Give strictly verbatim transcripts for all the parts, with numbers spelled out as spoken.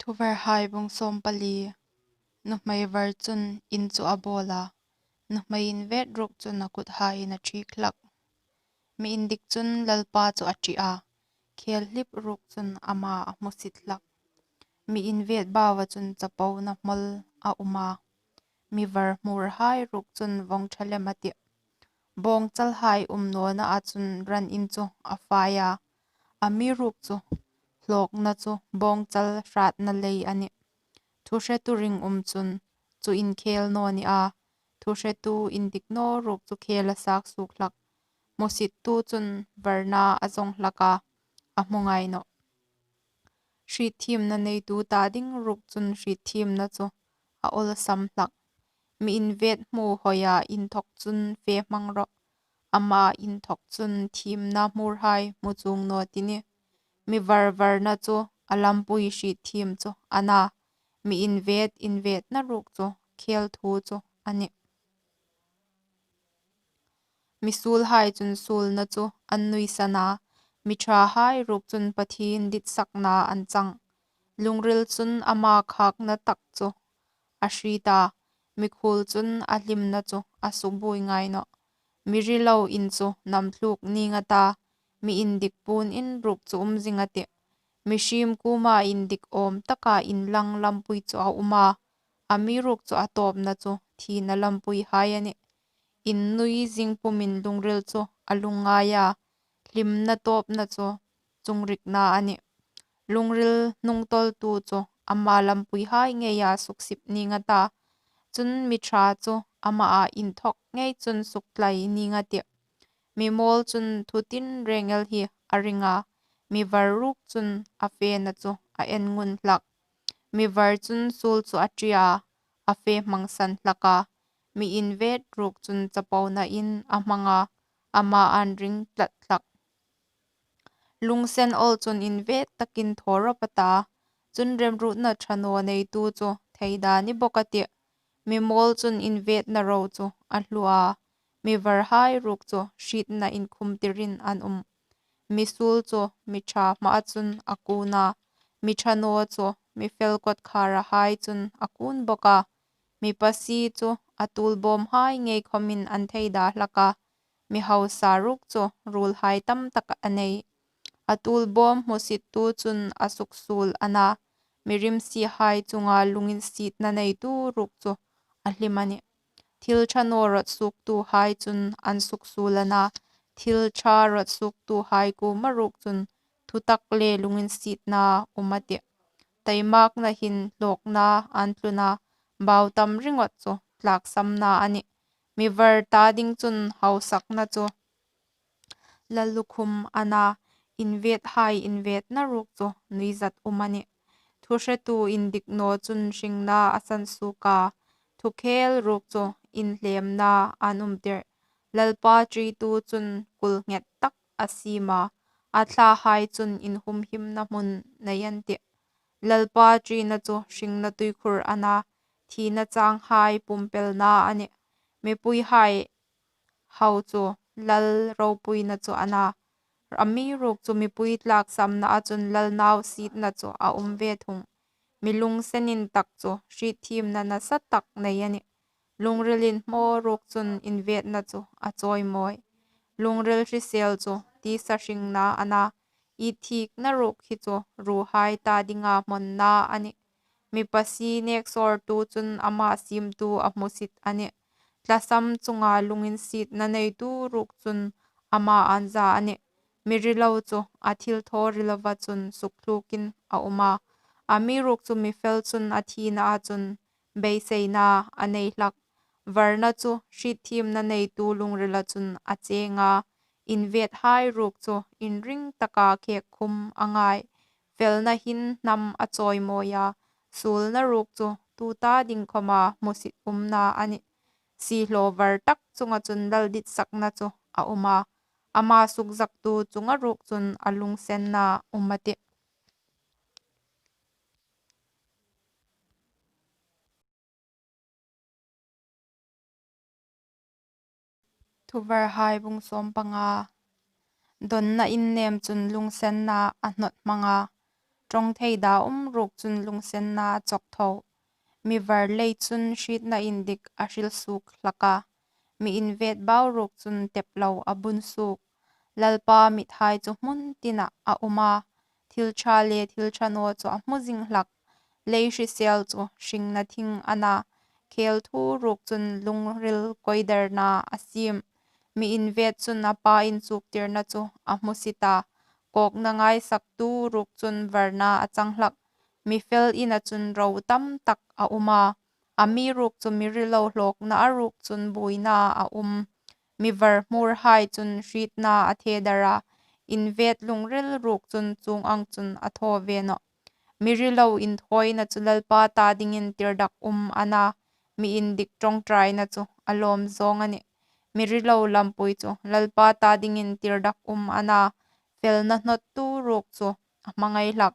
Thuvarhai bung sawmpali. Nuhmei var chun in chu a bawl a, nuhmei invêt ruok chun a kuthaiin a ṭhîk hlak. Mi indik chun Lalpa chu a ṭi a, khêl hlip ruok chun ama a hmusit hlak. Mi invêt baua chun chapona hmawl a um a, mi var hmûrhai ruok chun vawng ṭha lem a tih. Bawngchalhai um nawna a chun ran in chu a fai a, amiruokchu hlawkna chu bawngchal hrâtna lei a nih. Thuhretu ringum chun chu in khêl naw ni a, thuhretu indik naw ruok chu khêl a sâk suok hlak. Hmusittu chun varna a zawng hlak a, a hmu ngai nawh. Hrietthiemna neitu ta ding ruok chun hrietthiemna chu a awlsam hlak. Mi invêt hmu hawia inthawk chun fe hmang rawh, ama inthawk chun thiemna hmûrhai hmu chuong naw ti nih. Mi var varna chu a lampui hrietthiemna chu a na, mi invêt invêtna ruok chu khêl thu chu a nih. Mi suolhai chun suolna chu an nuisan a, mi ṭhahai ruok chun Pathien ditsakna an chang. Lungril chun ama khâkna tak chu a hriet a, mikhuol chun a hlimna chu a sukbuoi ngai nawh. Mi rilo in chu hnam thlûk nîng a ta, mi indik puon in ruok chu um zing a tih. Mihriem kuoma indik awm taka inlang lampui chu a um a, amiruokchu a tâwpna chu thina lampuihai a nih. Innui zing pumin lungril chu a lungngai a, hlimna tâwpna chu chungrikna a nih. Lungril hnungtawltu chu ama lampuihai ngeia suksip nîng a ta, chun mi ṭha chu amaa inthawk ngei chun suktlai nîng a tih. Mi mâwl chun thu tinrêng el hi a ring a, mi var ruok chun a fena chu a en ngun hlak. Mi var chun suol chu a ṭi a, a fe hmangsan hlak a, mi invêt ruok chun chaponain a hmang a, ama ân ring tlat hlak. Lungsen awl chun invêt takin thaw rawp a ta, chun remruotna ṭha naw neitu chu theida ni bawk a tih. Mi mâwl chun invêtna ro chu a hlu a, mi varhai ruok chu hrietna inkhumtirin an um. Mi suol chu mi ṭha hmaa chun a kûn a, mi ṭha naw chu mi fel kawtkhârahai chun a kûn bawk a. Mi pasie chu a tuolbâwmhai ngei khawmin an theida hlak a, mi hausa ruok chu ruolhai tamtak a nei. A tuolbâwm hmusittu chun a suksuol a na, mi rimsihai chunga lunginsietna neitu ruok chu a hlim a nih. Thil ṭha naw rawt suoktuhai chun an suksuol a na, thil ṭha rawt suoktuhai kuoma ruok chun thutak le lunginsietna um a tih. Taimâkna hin hlawkna ân tlun a, bau tam ringawt chu tlâksamna a nih. Mi var ta ding chun hausakna chu lallukhum a na, invêthai invêtna ruok chu nuizat um a nih. Thuhretu indik naw chun hringna a san suok a, thukhêl ruok chu inhlêmna ân umtir. Lalpa ṭitu chun kul nghet tak a siem a, a thlahai chun inhumhimna hmun nei an tih. Lalpa ṭina chu hringna tuikhur a na, thina chânghai pumpelna a nih. Mipuihai hau chu lal ropuina chu a na, amiruokchu mipui tlâksamnaa chun lal nausietna chu a um ve thung. Mi lungsen intak chu hrietthiemna nasa tak nei a nih. Lungril inhmaw ruok chun invêtna chu a chawimawi. Lungril hrisel chu tisa hringna a na, itthiekna ruok hi chu ruhai ta dinga hmawnna a nih. Mi pasie nêksawrtu chun ama siemtu a hmusit a nih. Tlasam chunga lunginsietna neitu ruok chun ama ân za a nih. Mi rilo chu a thilthaw ri lova chun sukthlûkin a um a, amiruokchu mi fel chun a thinaa chun beiseina a nei hlak. Varna chu hrietthiemna neitu lungrila chun a cheng a, invêthai ruok chu inring taka khêkkhum a ngai. Felna hin hnam a chawimawi a, suolna ruok chu tuta ding khawma hmusit umna a nih. Siehlaw var tak chunga chun lal ditsakna chu a um a, ama sukzaktu chunga ruok chun a lungsenna um a tih. Thuvarhai bung sawmpanga. Donna innêm chun lungsenna a hnawt hmang a, ṭawng theida um ruok chun lungsenna a chawk tho. Mi var lei chun hrietna indik a hril suok hlak a, mi invêt bau ruok chun teplo a bun suok. Lalpa mithai chu hmun tinah a um a, thil ṭha le thil ṭha naw chu a hmu zing hlak. Lei hrisel chu hringna thing a na, khêl thu ruok chun lungril koiderna a siem. Mi invêt chun a pa inchuktirna chu a hmusit a, kawkna ngaisaktu ruok chun varna a chang hlak. Mi fel ina chun ro tam tak a um a, amiruokchu mi rilo hlawknaa ruok chun buoina a um. Mi var hmurhai chun hrietna a the dar a, invêt lungril ruok chun chuong ang chun a thaw ve nawh. Mi rilo inthawina chu Lalpa ta dingin tirdak um a na, mi indik ṭawngṭaina chu a lawm zawng a nih. Mi rilo lampui chu Lalpa ta dingin tirdak um a na, felna hnawttu ruok chu a hmangai hlak.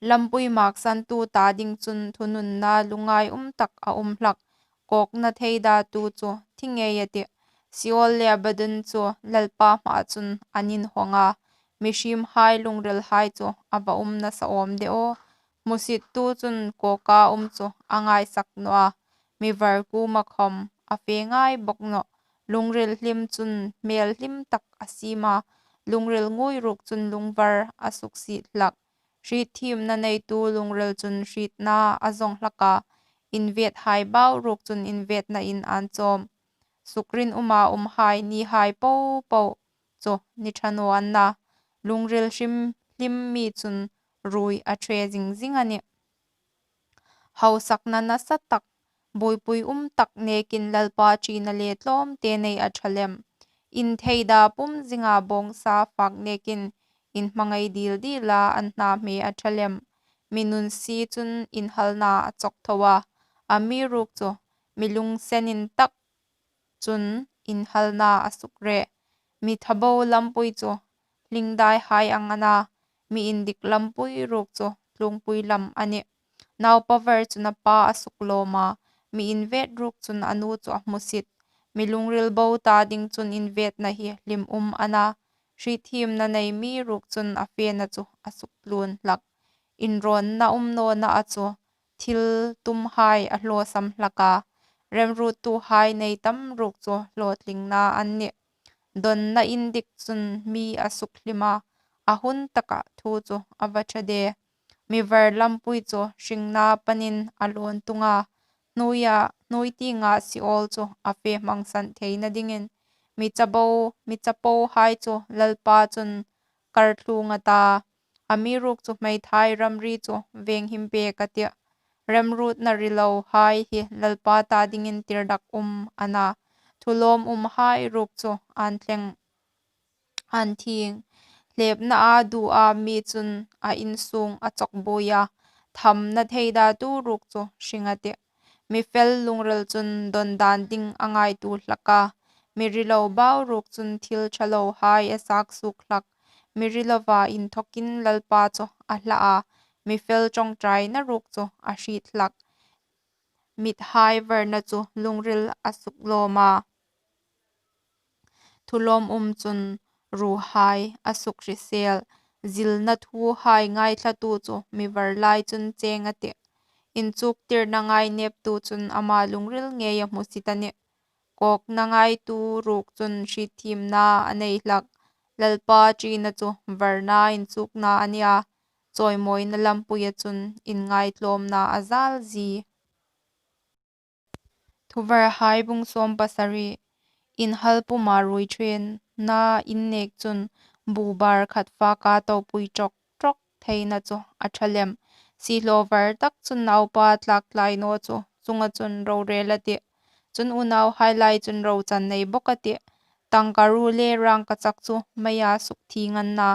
Lampui maksantu ta ding chun thununna lungngai um tak a um hlak. Kawkna theidatu chu thi ngei a tih. Seol le Abaddon chu Lalpa hmaa chun an inhawng a, mihriemhai lungrilhai chu a va um nasa awm de aw. Hmusittu chun kawka um chu a ngaisak naw a, mi var kuoma khawm a fe ngai bawk nawh. Lungril hlim chun hmel hlim tak a siem a, lungril ngui ruok chun lungvar a suksiet hlak. Hrietthiemna neitu lungril chun hrietna a zawng hlak a, invêthai bau ruok chun invêtna in an chawm. Sukrin uma umhai nihai po po chu ni ṭha naw an na, lungril hrim hlim mi chun ruoi a ṭhe zing zing a nih. Hausakna nasa tak, buoipui um tak nekin Lalpa ṭina le tlawmte nei a ṭha lem. Intheida pum zinga bawngsa fak nekin inhmangai dil dila an hna hme a ṭha lem. Mi nunsi chun inhalna a chawk tho a, amiruokchu mi lungsen intak chun inhalna a suk reh. Mi thabo lampui chu hlingdaihai ang a na, mi indik lampui ruok chu tlungpui lam a nih. Naupa var chun a pa a suklawm a, mi invêt ruok chun a nu chu a hmusit. Mi lungril bo ta ding chun invêtna hi hlim um a na, hrietthiemna nei mi ruok chun a fena chu a suktluon hlak. Inrawnna um nawna a chu thil tumhai a hlawsam hlak a, remruottuhai nei tam ruok chu hlawtlingna an nih. Dawnna indik chun mi a sukhlim a, a hun taka thu chu a va ṭha de. Mi var lampui chu hringna panin a lawn tung a, hnuoia, hnuoi tienga Seol chu a fe hmangsan theina dingin. Mi chabo, mi chapohai chu Lalpa chun kar thlung a ta, amiruokchu hmeithai ramri chu venghim pek a tih. Remruotna rilohai hi Lalpa ta dingin tirdak um a na, thulawm umhai ruok chu an thleng an thieng. Hlêpna a duh a mi chun a insung a chawk buoi a, thamna theidatu ruok chu hring a tih. Mi fel lungril chun dawn dan ding a ngaituo hlak a, mi rilo bau ruok chun thil ṭha lohai a sak suok hlak. Mi rilova inthawkin Lalpa chu a hla a, mi fel ṭawngṭaina ruok chu a hriet hlak. Mithai varna chu lungril a suklawm a, thulawm um chun ruhai a sukhrisel. Zilna thuhai ngaithlatu chu mi var lai chun cheng a tih. Inchuktirna ngaineptu chun ama lungril ngei a hmusit a nih. Kawkna ngaitu ruok chun hrietthiemna a nei hlak. Lalpa ṭina chu varna inchukna a nih a, chawimawina lampuia chun inngaitlawmna a zal zie. Thuvarhai bung sawm pasari. Inhal puma ruoi ṭhenna innek chun bubar khat faka topui ṭawk ṭawk theina chu a ṭha lem. Siehlaw var tak chun naupa tlaktlai naw chu chunga chun rorel a tih. Chun unauhai lai chun rochan nei bawk a tih. Tangkaruo le rangkachak chu meia sukthieng an na,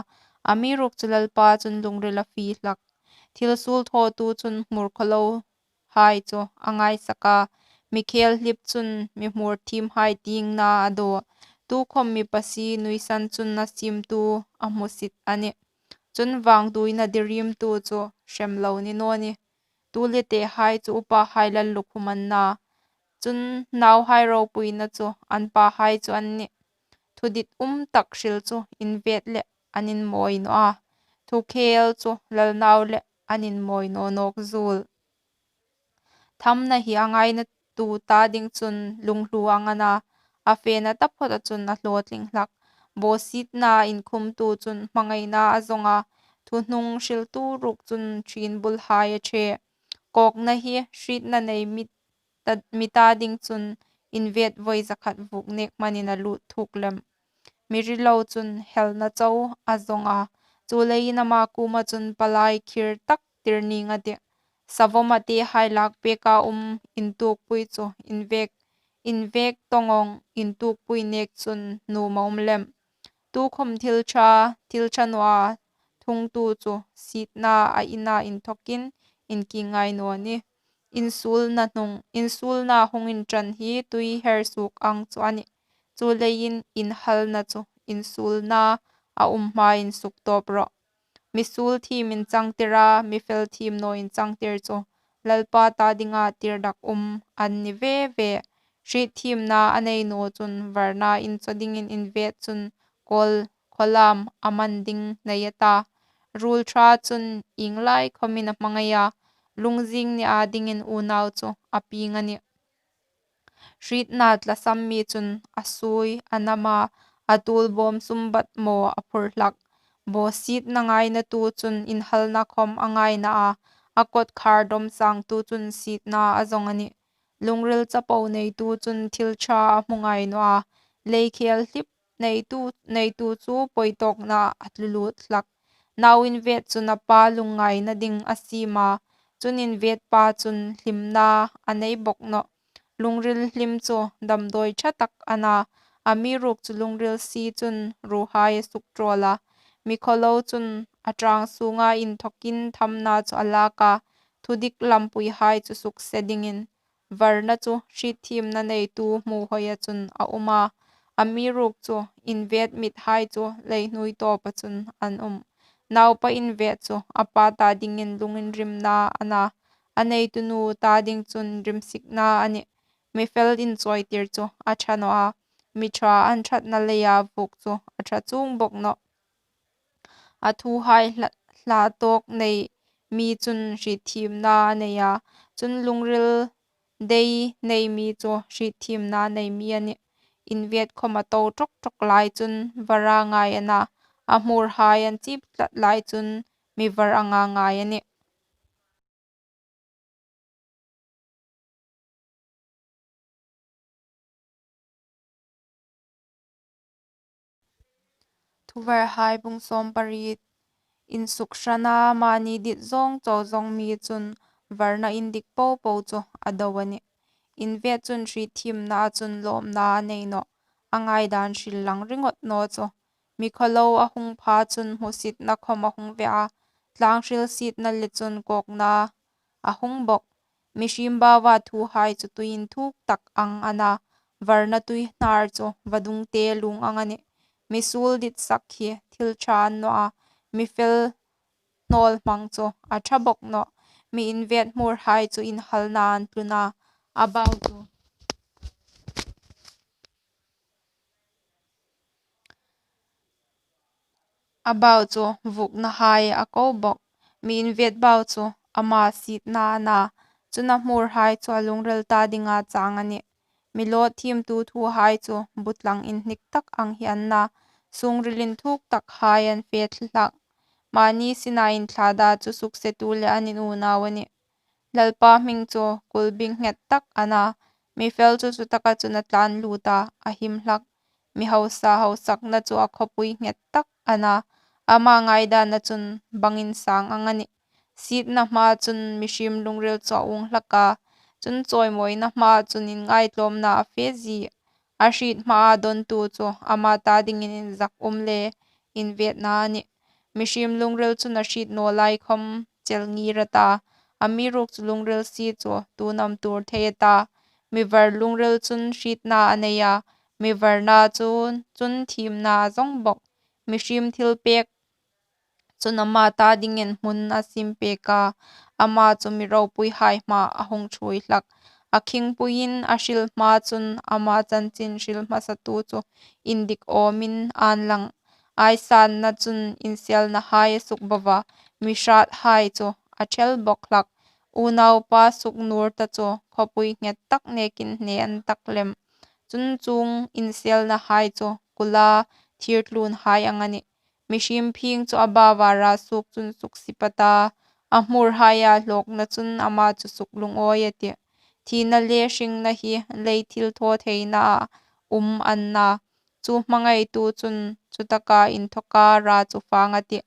amiruokchu Lalpa chun lungril a fie hlak. Thil suol thawtu chun hmur khawlohai chu a ngaisak a, mi khel hlip chun mi hmur thiemhai tiengna a daw. Tukhawm mi pasie nuisan chun a siemtu a hmusit a nih. Chun vangduoina diriemtu chu hrem lo ni naw nih. Tu le tehai chu upahai lallukhum an na, chun nauhai ropuina chu an pahai chu an nih. Thudit um tak hril chu invêt leh an inmawi naw a, Thukhel chu lalnau le an inmawi naw nawk zuol. Thamna hi a ngainatu ta ding chun lunghlu ang a na, a fena taphawta chun a hlawtling hlak. Bawsietna inkhumtu chun hmangaina a zawng a, thuhnung hriltu ruok chun ṭhin bulhai a ṭhe. Kawkna hi hrietna nei mi ta, mi ta ding chun invêt vawi zakhat vuok nêk hmanin a lût thuk lem. Mi rilo chun helna chau a zawng a, chuleiin ama kuoma chun palai khir tak tir ning a tih. Savawm a tehai lak pêka um intukpui chu invêk, invêk tawngawng intukpui nêk chun nuom a um lem. Tukhawm thil ṭha, thil ṭha nawa thungtu chu sietna a ina inthawkin inkieng ngai naw nih. Insuolna hnung, insuolna hung inṭan hi tui her suok ang chu a nih. Chuleiin inhalna chu insuolna a um hmain suktawp rawh. Mi suol thiem inchangtir a, mi fel thiem naw inchangtir chu Lalpa ta dinga tir dak um an ni ve ve. Hrietthiemna a nei naw chun varna inchaw dingin invêt chun kawl khawlam a man ding nei a ta. Ruol ṭha chun ieng lai khawmin a hmangai a, lungzing nia dingin unau chu a pieng a nih. Hrietna tlasam mi chun a sui a nam a, a tuolbawm sumbat maw a phur hlak. Bawsietna ngainatu chun inhalna khawm a ngaina a, a kawtkhar dawm sangtu chun sietna a zawng a nih. Lungril chapo neitu chun thil ṭha a hmu ngai naw a, leikhel hlip neitu, neitu chu pawitawkna a tlu lût hlak. Nau invêt chun a pa lungngaina ding a siem a, chun invêtpa chun hlimna a nei bawk nawh. Lungril hlim chu damdawi ṭha tak a na, amiruokchu lungril sie chun ruhai a sukṭawl a. Mi khawlo chun a ṭang sunga inthawkin thamna chu a lak a, thudik lampuihai chu sukse dingin. Varna chu hrietthiemna neitu hmuhawia chun a um a, amiruokchu invêt mithai chu leihnuoi tawpa chun an um. Naupa invêt chu a pa ta dingin lunginrimna a na, a neitu nu ta ding chun rimsikna a nih. Mi fel inchawitir chu a ṭha naw a, mi ṭha an ṭhatna leia vuok chu a ṭha chuong bawk nawh. A thuhai hla, hla tawk nei mi chun hrietthiemna a nei a, chun lungril dei nei mi chu hrietthiemna nei mi a nih. Invêt khawm a to ṭawk ṭawk lai chun vara ngai a na, a hmurhai an chip tlat lai chun mi var anga ngai a nih. Thuvarhai bung sawm pariet. Insukhrana mani dit zawng chau zawng mi chun varna indik po po chu a do a nih. Invêt chun hrietthiemna a chun lawmna a nei nawh, a ngaidan hril lang ringawt naw chu. Mi khawlo a hung pha chun hmusitna khawm a hung ve a, tlanghril sietna le chun kawkna a hung bawk. Mihriem baua thuhai chu tui inthuk tak ang a na, varna tuihnar chu vadungte lung ang a nih. Mi suol ditsak hi thil ṭha a ni naw a, mi fel hnawlhmang chu a ṭha bawk nawh. Mi invêt hmurhai chu inhalna an tlun a, a bau chu a bau chu vuknahai a ko bawk. Mi invêt bau chu ama sietna a na, chun a hmurhai chu a lungril ta dinga chang a nih. Mi lawt thiemtu thuhai chu butlang inhnik tak ang hi an na, sungril inthuk takhai an fe thli hlak. Mani sina inthlada chu suksetu le an unau a nih. Lalpa hming chu kulbing nghet tak a na, mi fel chu chutaka chun a tlan lut a, a him hlak. Mi hausa hausakna chu a khawpui nghet tak a na, ama ngaidana chun bang insang ang a nih. Sietna hma chun mihriem lungril chu a ung hlak a, chun chawimawina hma chun inngaitlawmna a fe zie. A hriet hmaa dawntu chu ama ta dingin inzak um le invêtna a nih. Mihriem lungril chun a hriet naw lai khawm chel ngir a ta, amiruokchu lungril sie chu tuin am tuor thei a ta. Mi var lungril chun hrietna a nei a, mi varna chun, chun thiemna a zawng bawk. Mihriem thilpek chun ama ta dingin hmun a siem pek a, ama chu mi ropuihai hmaa a hung ṭhuoi hlak. A khingpuiin a hril hma chun ama chanchin hril hmasatu chu indik awmin an lang. Aisanna chun inselnahai a sukbo a, mi hrâthai chu a ṭhel bawk hlak. Unaupa suknuor ta chu khawpui nghet tak nêkin hne an tak lem. Chun chuong inselnahai chu kula thîrtlûnhai ang a nih. Mihriem phîng chu a bau a ra suok chun suksip a ta, a hmûrhaia hlâwkna chun ama chu suklungawi a tih. Thina le hringna hi lei thilthawtheinaa um an na, chu hmangaitu chun chutaka inthawka ra chu fâng a tih.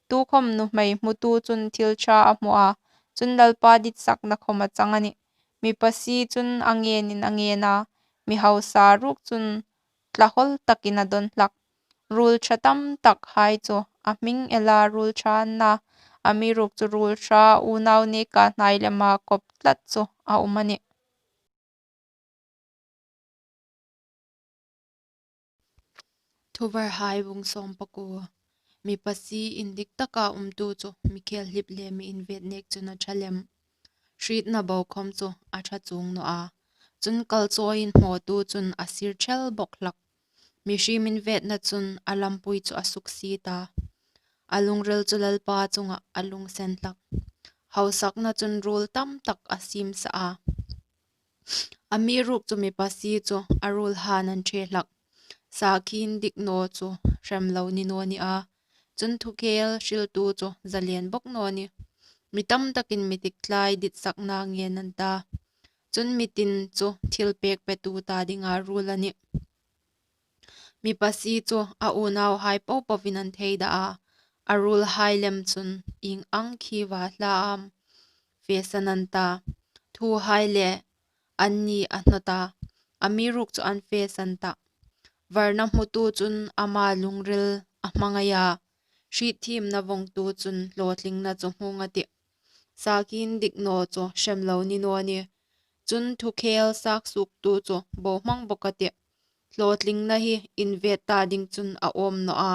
Tukhawm nuhmei hmutu chun thil ṭha a hmu a, chun Lalpa ditsakna khawm a chang a nih. Mi pasie chun a ngenin a ngen a, mi hausa ruok chun tla hawl takin a dawn hlak. Ruol ṭha tamtakhai chu a hming ela ruol ṭha an na, amiruokchu ruol ṭha unau nêka hnai lema kawp tlat chu a um a nih. Thuvarhai bung sâwm pakuo. Mi pasie indik taka umtu chu mi khêl hlip le mi invêt nêk chun a ṭha lem. Hrietna bo khawm chu a ṭha chuong naw a, chun kalchawi inhmawtu chun a sir ṭhel bawk hlak. Mihriem invêtna chun a lampui chu a suksiet a, a lungril chu Lalpa chungah a lungsen hlak. Hausakna chun ruol tamtak a siemsa a, amiruokchu mi pasie chu a ruolhaiin an ṭhe hlak. Sakhi indik naw chu hremlo ni naw ni a, chun thukhêl hriltu chu zalien bawk naw ni. Mi tamtakin mi tiktlai ditsakna ngen an ta, chun mi tin chu thilpêk petu ta dinga ruol a nih. Mi pasie chu a unauhai po poin an theida a, a ruolhai lem chun ieng ang khi va hla am fesan an ta. Thuhai le anni a hnawt a, amiruokchu an fesan tah. Varna hmutu chun ama lungril a hmangai a, hrietthiemna vawngtu chun hlawtlingna chu hmung a tih. Sakhi indik naw chu hremlo ni naw ni, chun thukhêl saksuoktu chu bohmang bawk a tih. Hlawtlingna hi invêt ta ding chun a awm naw a,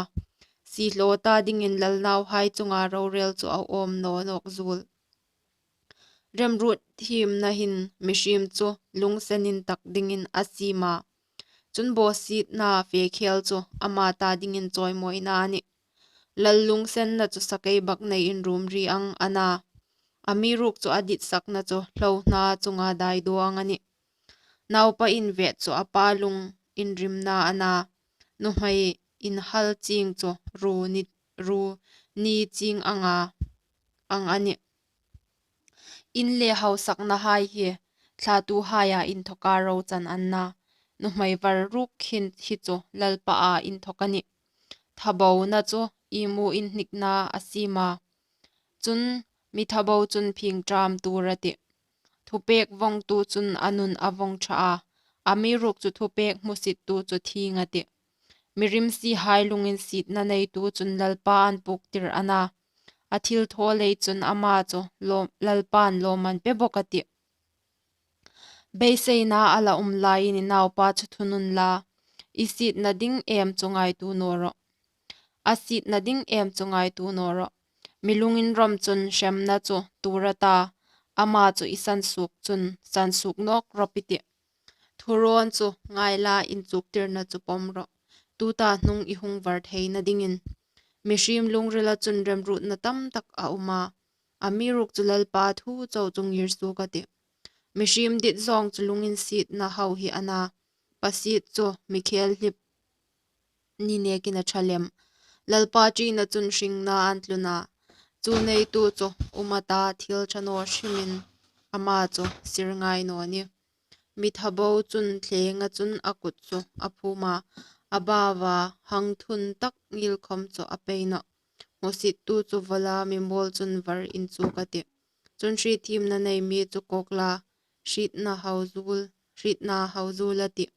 siehlaw ta dingin lalnauhai chunga rorêl chu a awm naw nâwk zuol. Remruot thiemna hin mihriem chu lungsen intak dingin a siem a, chun bawsietna fe khêl chu ama ta dingin chawimawina a nih. Lal lungsenna chu sakeibaknei inrumri ang a na, amiruokchu a ditsakna chu hlohna chunga daidaw ang a nih. Naupa invêt chu a pa lung inrimna a na, nuhmei inhal chieng chu ru ni, ru ni chieng anga, ang a nih. In le hausaknahai hi thlatuhaia inthawka rochan an na, nuhmei var ruok hin hi chu Lalpaa inthawk a nih. Thabona chu imu inhnikna a siem a, chun mi thabo chun phingṭam tuor a tih. Thupêk vawngtu chun a nun a vawng ṭha a, amiruokchu thupêk hmusittu chu thîng a tih. Mi rimsihai lunginsietna neitu chun Lalpa an puktir a na, a thilthaw lei chun ama chu lawm, Lalpan lawmman pe bawk a tih. Beiseina a la um laiin i naupa chu thun unla, i sietna ding êm chu ngaituo naw rawh. A sietna ding êm chu ngaituo naw rawh. Mi lunginrawm chun hremna chu tuor a ta, ama chu i sansuok chun sansuok nâwk rawp i tih. Thurawn chu ngai la, inchuktirna chu pawm rawh, tuta hnung i hung var theina dingin. Mihriem lungrila chun remruotna tamtak a um a, amiruokchu Lalpa thu chau chu ngirsuok a tih. Mihriem dit zawng chu lunginsietna hau hi a na, pasiet chu mi khêl hlip ni nêkin a ṭha lem. Lalpa ṭina chun hringna an tlun a, chu neitu chu um a ta, thil ṭha naw hrimin ama chu sir ngai naw ni. Mi thabo chun thlenga chun a kut chu a phum a, a baua hang thun tak ngil khawm chu a pei nawh. Hmusittu chu vawla mi mawl chun var inchuk a tih. Chun hriethiemna nei mi chu kawk la, hrietna hau zuol, hrietna hau zuol a tih.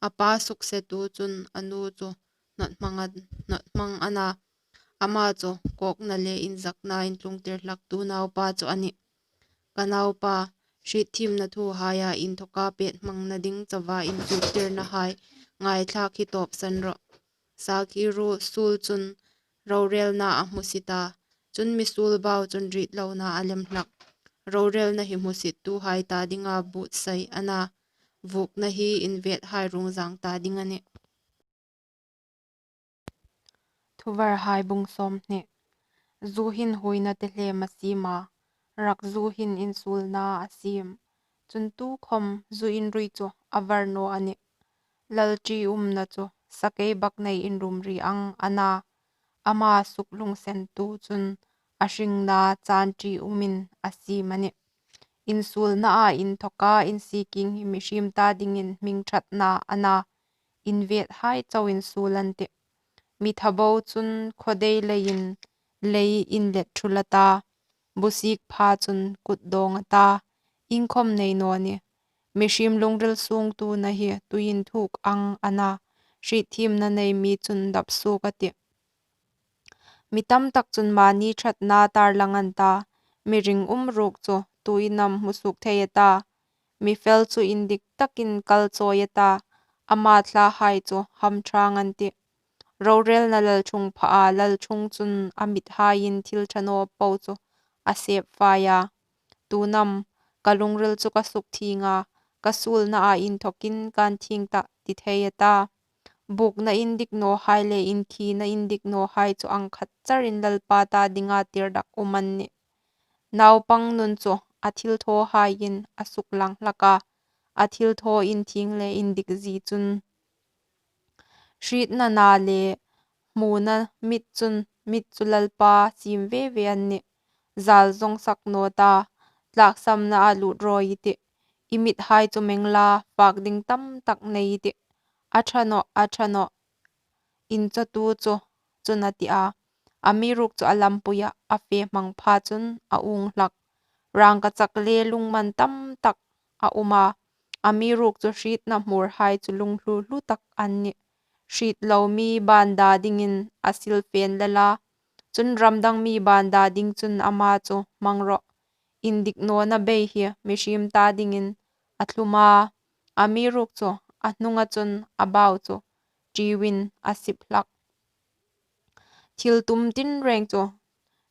A pa suksetu chun a nu chu hnawt hmang a, hnawt hmang a na, ama chu kawkna le inzakna intlungtir hlaktu naupa chu a nih. Ka naupa, hriethiemna thuhaia inthawka pet hmangna ding chauva inchuktirnahai ngaithlak hi tawpsan rawh. Sakhi ru suol chun rorêlna a hmusit a, chun mi suol bau chun rietlona a lem hlak. Rorêlna hi hmusittuhai ta dinga buotsai a na, vuokna hi invethai rungzâng ta ding a nih. Thuvarhai bung sawmhni. Zu hin huoina tehlem a siem a, rak zu hin insuolna a siem. Chun tukhawm zu inrui chu a var naw a nih. Lal ṭiumna chu sakeibaknei inrumri ang a na, ama suklungsentu chun a hringna chan ṭiumin a siem a nih. Insuolnaa inthawka insiekieng hi mihriem ta dingin hming ṭhatna a na, invethai chau insuol an tih. Mi thabo chun khawdei leiin lei inlet thul a ta, busik pha chun kut dawng a ta, iengkhawm nei naw ni. Mihriem lungril sungtuna hi tui inthuk ang a na, hrietthiemna nei mi chun dap suok a tih. Mi tamtak chun mani ṭhatna tarlang an ta, mi ringum ruok chu tuin am hmu suok thei a ta. Mi fel chu indik takin kal chawi a ta, ama thlahai chu hamṭhang an tih. Rorelna lalṭhungphaa lalṭhung chun a mithaiin thil ṭha naw po chu a sep fai a. Tuin am ka lungril chu ka sukthieng a, ka suolnaa inthawkin kan thieng tah ti thei a ta. Bukna indik nawhai le inkhina indik nawhai chu ang khat charin Lalpa ta dinga tirdak um an nih. Naupang nun chu a thilthawhaiin a suklang hlak a, a thilthaw inthieng le indikzie chun hrietna na le hmuna mit chun, mit chu Lalpa siem ve ve an nih. Zal zawng sak naw ta, tlaksamnaa lut rawi i tih. I mithai chu meng la, fak ding tamtak nei i tih. A ṭha nawh, a ṭha nawh, inchawtu chu, chun a ti a. Amiruokchu a lampuia a fe hmang pha chun a uong hlak. Rangkachak le lungman tamtak a um a, amiruokchu hrietna hmurhai chu lunghlu hlu tak an nih. Hriet lo mi banda dingin a silfen lel a, chun ramdang mi banda ding chun ama chu hmang rawh. Indik nawna bei hi mihriem ta dingin a thlum a, amiruokchu a hnunga chun a bau chu ṭiuin a sip hlak. Thil tum tinreng chu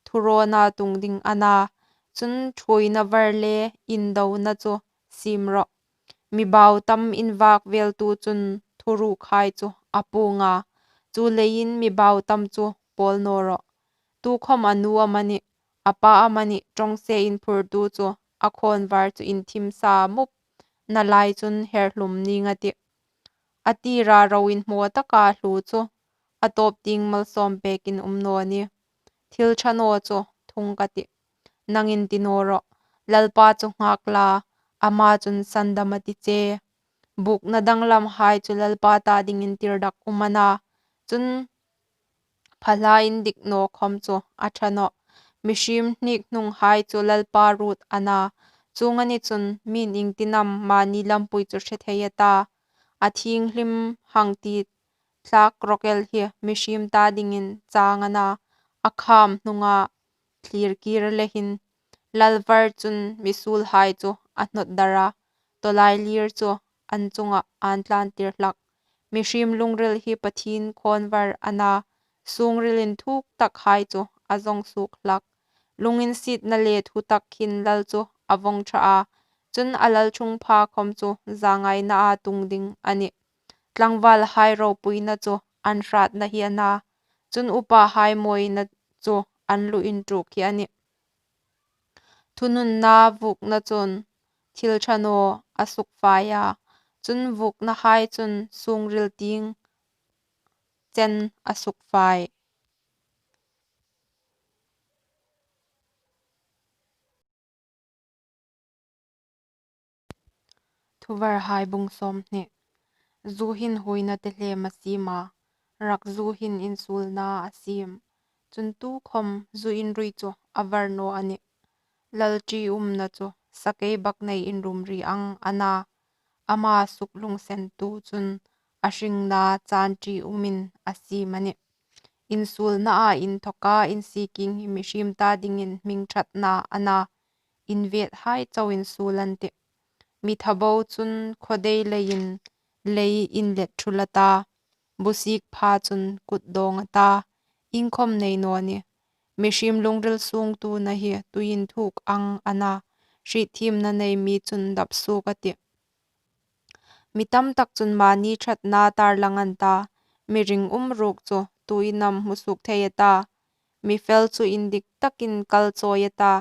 thurawna tung ding a na, chun ṭhuoina var le indona chu siem rawh. Mi bau tam invak veltu chun thurukhai chu a puong a, chuleiin mi bau tam chu pawl naw rawh. Tukhawm a nu amanih, a pa amanih ṭawngse inphurtu chu a khawnvar chu inthim sa mup nalai chun herhlum ning a tih. A tira ro inhmaw taka hlu chu a tawp tieng malsawm pekin um naw ni. Thil ṭha naw chu thung ka tih. Nangin ti naw rawh, Lalpa chu nghak la, ama chun sandam a ti che. Bukna danglamhai chu Lalpa ta dingin tirdak um a na, chun phalai indik naw khawm chu a ṭha nawh. Mihriem hnikhnunghai chu Lalpa ruot a na, chuong a ni chun miin iengtin am mani lampui chu hre thei a ta. A thienghlim hang ti thlak rawk el hi mihriem ta dingin chang a na, a kham hnunga thlir kir le hin. Lal var chun mi suolhai chu a hnawt dar a, tawlai lir chu an chunga an tlantir hlak. Mihriem lungril hi Pathien khawnvar a na, sungril inthuk takhai chu a zawng suok hlak. Lunginsietna le thutak hin lal chu a vawng ṭha a, chun a lalṭhungpha khawm chu zangainaa tung ding a nih. Tlangvalhai ropuina chu an hratna hi a na, chun upahai mawina chu an lu inṭuk hi a nih. Thununna vuokna chun thil ṭha naw a sukfai a, chun vuoknahai chun sungril tieng chen a sukfai. Thuvarhai bung sawmhni. Zu hin huoina tehlem a siem a, rak zu hin insuolna a siem. Chun tukhawm zu inrui chu a var naw a nih. Lal ṭiumna chu sakeibaknei inrumri ang a na, ama suklungsentu chun a hringna chan ṭiumin a siem a nih. Insuolnaa inthawka insiekieng hi mihriem ta dingin hming ṭhatna a na, invethai chau insuol an tih. Mi thabo chun khawdei leiin lei inlet thul a ta, busik pha chun kut dawng a ta, iengkhawm nei naw ni. Mihriem lungril sungtuna hi tui inthuk ang a na, hrietthiemna nei mi chun dap suok a tih. Mi tamtak chun mani ṭhatna tarlang an ta, mi ringum ruok chu tuin am hmu suok thei a ta? Mi fel chu indik takin kal chawi a ta,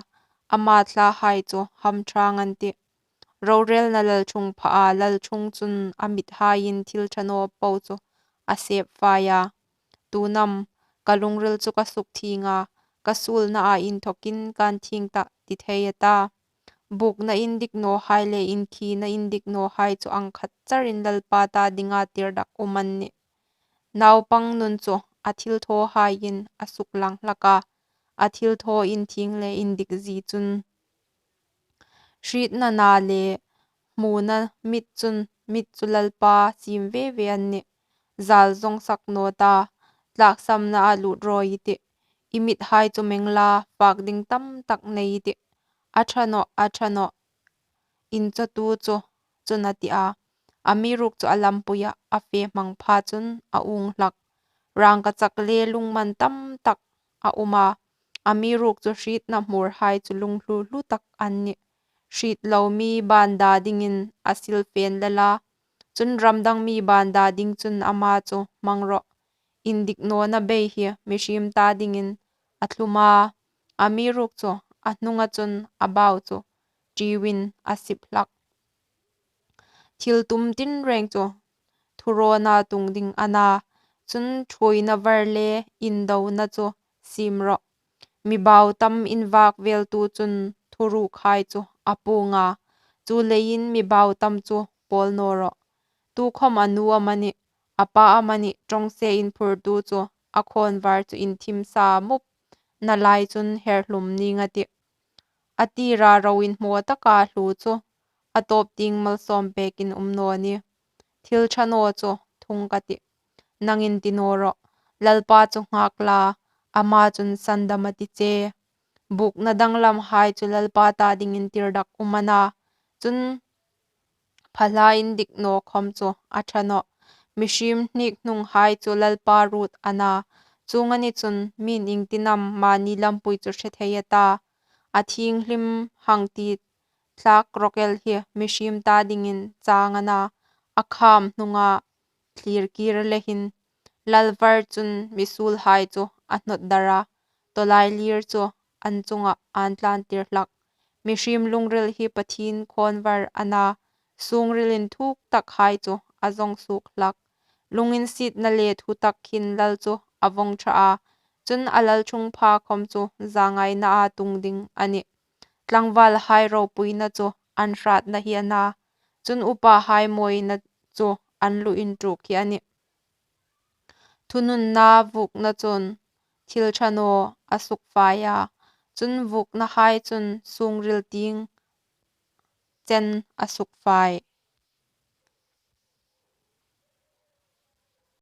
ama thlahai chu hamṭhang an tih. Rorelna lalṭhungpha a, lalṭhung chun a mithaiin thil ṭha naw po chu a sep fai a. Tuin am ka lungril chu ka sukthieng a, ka suolnaa inthawkin kan thieng tah ti thei a ta? Bukna indik nawhai le inkhina indik nawhai chu ang khat charin Lalpa ta dinga tirdak um an nih. Naupang nun chu a thilthawhaiin a suklang hlak a, a thilthaw inthieng le indikzie chun. Hrietna na le hmuna mit chun, mit chu Lalpa siem ve ve an nih. Zal zawng sak naw ta, tlaksamnaa lut rawi i tih. I mithai chu meng la, fak ding tam tak nei i tih. A ṭha nawh, a ṭha nawh, inchawtu chu, chun a ti a. Amiruokchu a lampuia a fe hmang pha chun a ung hlak. Rangkachak le lungman tam tak a um a. Amiruokchu hrietna hmurhai chu lunghlu hlu tak an nih. Hriet lo mi banda dingin a silfen la la, chun ramdang mi banda ding chun ama chu hmang rawh. Indik nawna bei hi mihriem ta dingin a thlum a, amiruokchu a hnunga chun a bau chu ṭiuin a sip hlak. Thil tum tinreng chu thurawna tung ding a na, chun ṭhuoina var le indona chu siem rawh. Mi bau tam invak veltu chun thurukhai chu a puong a, chuleiin mi bau tam chu pawl naw rawh. Tukhawm a nu amanih, a pa amanih ṭawngse inphurtu chu a khawnvar chu inthim sa mup nalai chun herhlum ning a tih. A tira ro inhmaw taka hlu chu a tawp tieng malsawm pekin um naw ni. Thil ṭha naw chu thung ka tih. Nangin ti naw rawh, Lalpa chu nghak la, ama chun sandam a ti che. Bukna danglamhai chu Lalpa ta dingin tirdak um a na, chun phalha indik naw khawm chu a ṭha nawh. Mihriem hnikhnunghai chu Lalpa ruot a na, chuong a ni chun mi'n iengtin am mani lampui chu hre thei a ta? A thienghlim hang ti thlak rawk el hi mihriem ta dingin chang a na, a kham hnunga thlir kir le hin. Lal var chun mi suolhai chu a hnawt dar a, tawlailir chu an chunga an tlantir hlak. Mihriem lungril hi Pathien khawnvar a na, sungril inthuk takhai chu a zawng suok hlak. Lunginsietna le thutak hin lal chu a vawng ṭha a, chun a lalṭhungpha khawm chu zangainaa tung ding a nih. Tlangvalhai ropuina chu an hratna hi a na, chun upahai mawina chu an lu inṭuk hi a nih. Thununna vuokna chun thil ṭha naw a sukfai a, chun vuoknahai chun sungril tieng chen a sukfai.